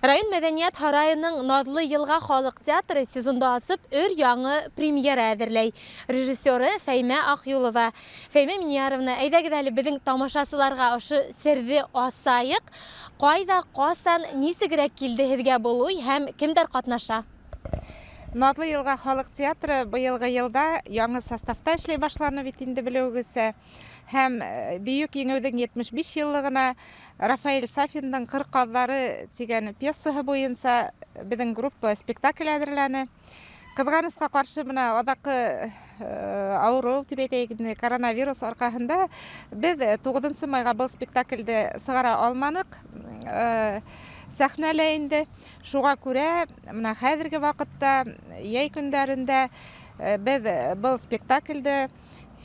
Район мәдәният һарайының Наҙлы йылға халыҡ театры сезонды асып өр-яңы премьера әҙерләй. Режиссеры Фәймә Аҡюлова. Фәймә Минияровна, әйҙәгеҙ әле беҙҙең тамашасыларға ошо серҙе асайыҡ. Ҡайҙа, ҡасан, нисегерәк килде һеҙгә был уй һәм кемдәр ҡатнаша? Наҙлы йылға халыҡ театры быйылғы йылда яңы составта эшләй башланы бит инде белеүегеҙсә. Һәм Бөйөк Еңеүҙең 75 йыллығына Рафаэль Сафиндың Ҡыр ҡаҙҙары тигән пьесаһы буйынса беҙҙең группа спектакль әҙерләне. Ҡыҙғанысҡа ҡаршы, бына аҙаҡҡы ауырыу тип әйтәйек инде, коронавирус арҡаһында беҙ 9 майға был спектаклде сығара алманыҡ сәхнәлә инде. Шуға күрә бына хәҙерге ваҡытта йәй көндәрендә беҙ был спектаклде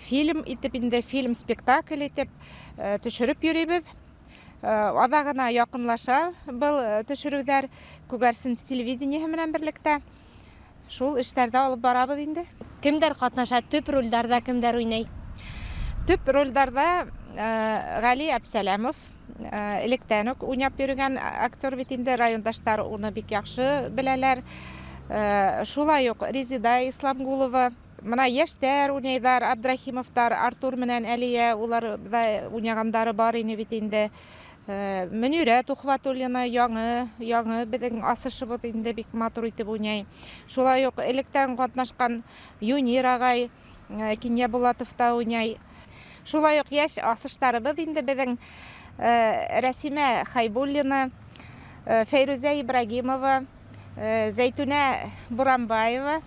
фильм итеп инде, фильм спектакль итеп төшөрөп йөрөйбөҙ. Аҙағына яҡынлаша был төшөрөүҙәр Күгәрсен телевидениеһы менән берлектә. Шул эштәрҙе алып барабыҙ инде. Кемдәр ҡатнаша? Төп ролдәрҙә кемдәр уйнай? Төп ролдәрҙә Ғәли Әпсәләмов, электән үк уйнап йөрөгән актер бит инде, райондаштар уны бик яҡшы беләләр. Шулай уҡ Резида Исламгулова, бына йәштәр уйнайҙар, Абдрахимовтар, Артур менән Әлиә, улар ҙа уйнағандары бар ине бит инде. Мөнирә Тухватуллина яңы беҙҙең асышыбыҙ инде, бик матур итеп уйнай. Шулай уҡ электән ҡатнашҡан Юнир ағай, Кинйәбулатов та уйнай. Шулай уҡ йәш асыштарыбыҙ инде беҙҙең Рәсимә Хайбуллина, Фәйрүзә Ибрагимова, Зәйтүнә Буранбаева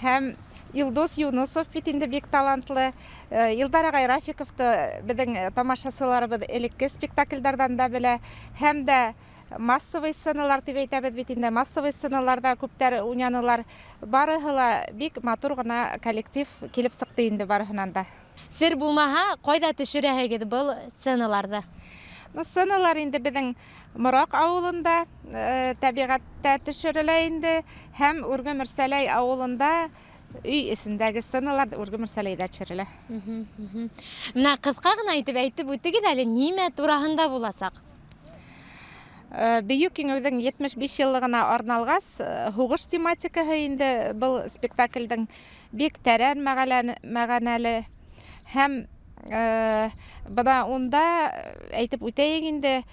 һәм Илдус Юнусов бит инде бик талантлы. Илдар ағай Рафиковты беҙҙең тамашасыларыбыҙ элекке спектаклдәрҙән дә белә. Һәм дә массовый сценалар тип әйтәбеҙ бит инде, массовый сценаларҙа күптәр уйнанылар. Барыһы ла бик матур ғына коллектив килеп сыҡты инде барыһынан да. Сер булмаһа, ҡайҙа төшөрәһегеҙ был сценаларҙы? Сценалар инде беҙҙең Мораҡ ауылында, тәбиғәттә төшөрөлә инде, һәм Үрге Мөрсәләй ауылында өй эсендәге сценалар Үрге Мөрсәләйҙә төшөрөлә. Бына ҡыҫҡа ғына итеп әйтеп үтегеҙ әле, нимә тураһында буласаҡ? Бөйөк Еңеүҙең 75 йыллығына арналғас, һуғыш тематикаһы инде был спектаклдең бик тәрән мәғәнәле. Һәм бына унда әйтеп үтәйек инде,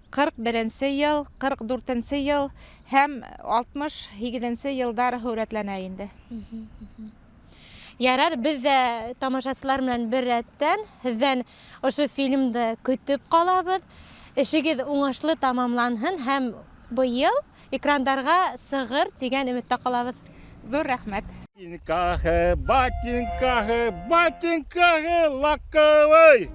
41 йыл, 44 йыл һәм 68 йылдар һүрәтләнә инде. Ярар, беҙ ҙә тамашасылар менән бер рәттән һеҙҙән ошо фильмды көтөп ҡалабыҙ. Эшегеҙ уңышлы тамамланһын һәм быйыл экрандарға сығыр тигән өмөттә ҡалабыҙ. Ҙур рәхмәт. Ботинкаһы, ботинкаһы, ботинкаһы лаковый.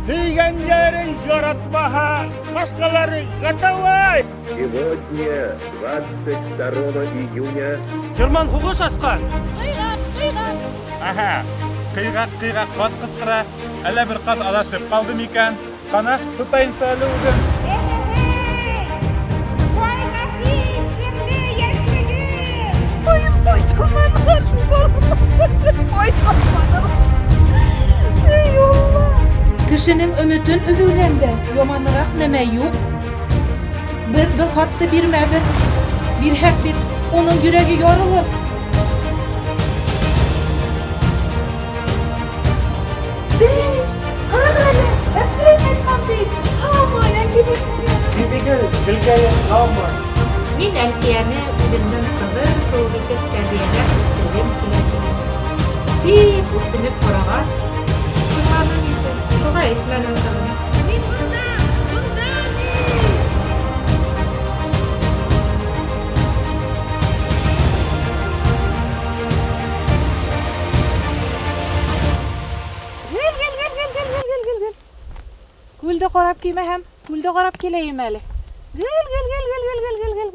Һөйгән йәрен яратмаһа, башҡалары готовый. Сегодня, 22 июня, Герман һуғыш асҡан. Ҡыйғаҡ, ҡыйғаҡ. Аһа, ҡыйғаҡ, ҡыйғаҡ ҡаҙ ҡысҡыра. Әллә бер ҡаҙ аҙашып ҡалды микән? Ҡана, тотайымсы әле үҙен. Ҡайҙа һин, серле йәшлегем? Ҡайталманым, шул ҡайталманым. Эй, Алла! Кешенең өмөтөн өҙөүҙән дә яманыраҡ нәмә юҡ. Беҙ был хатты бирмәбеҙ. Бирһәк бит, уның йөрәге ярылыр. Бей, ҡарағыҙ әле, әптерәй ҡайтҡан бит. Һаумы, әңгәмә. Бибигөл, гөлкәйем, һаумы? Мин Әлфиәне үҙемдең ҡыҙым кеүек итеп тәрбиәләп үҫтергем килә тинем. Бик үтенеп һорағас, уйланым инде, шуға әйтмәнем тағын. Мин бында, бында мин. Гел, гел, гел, гел, гел, гел, гел, гел, гел. Күлде ҡарап килмәһәм, күлде ҡарап киләйем әле. Гел, гел, гел, гел, гел, гел, гел, гел.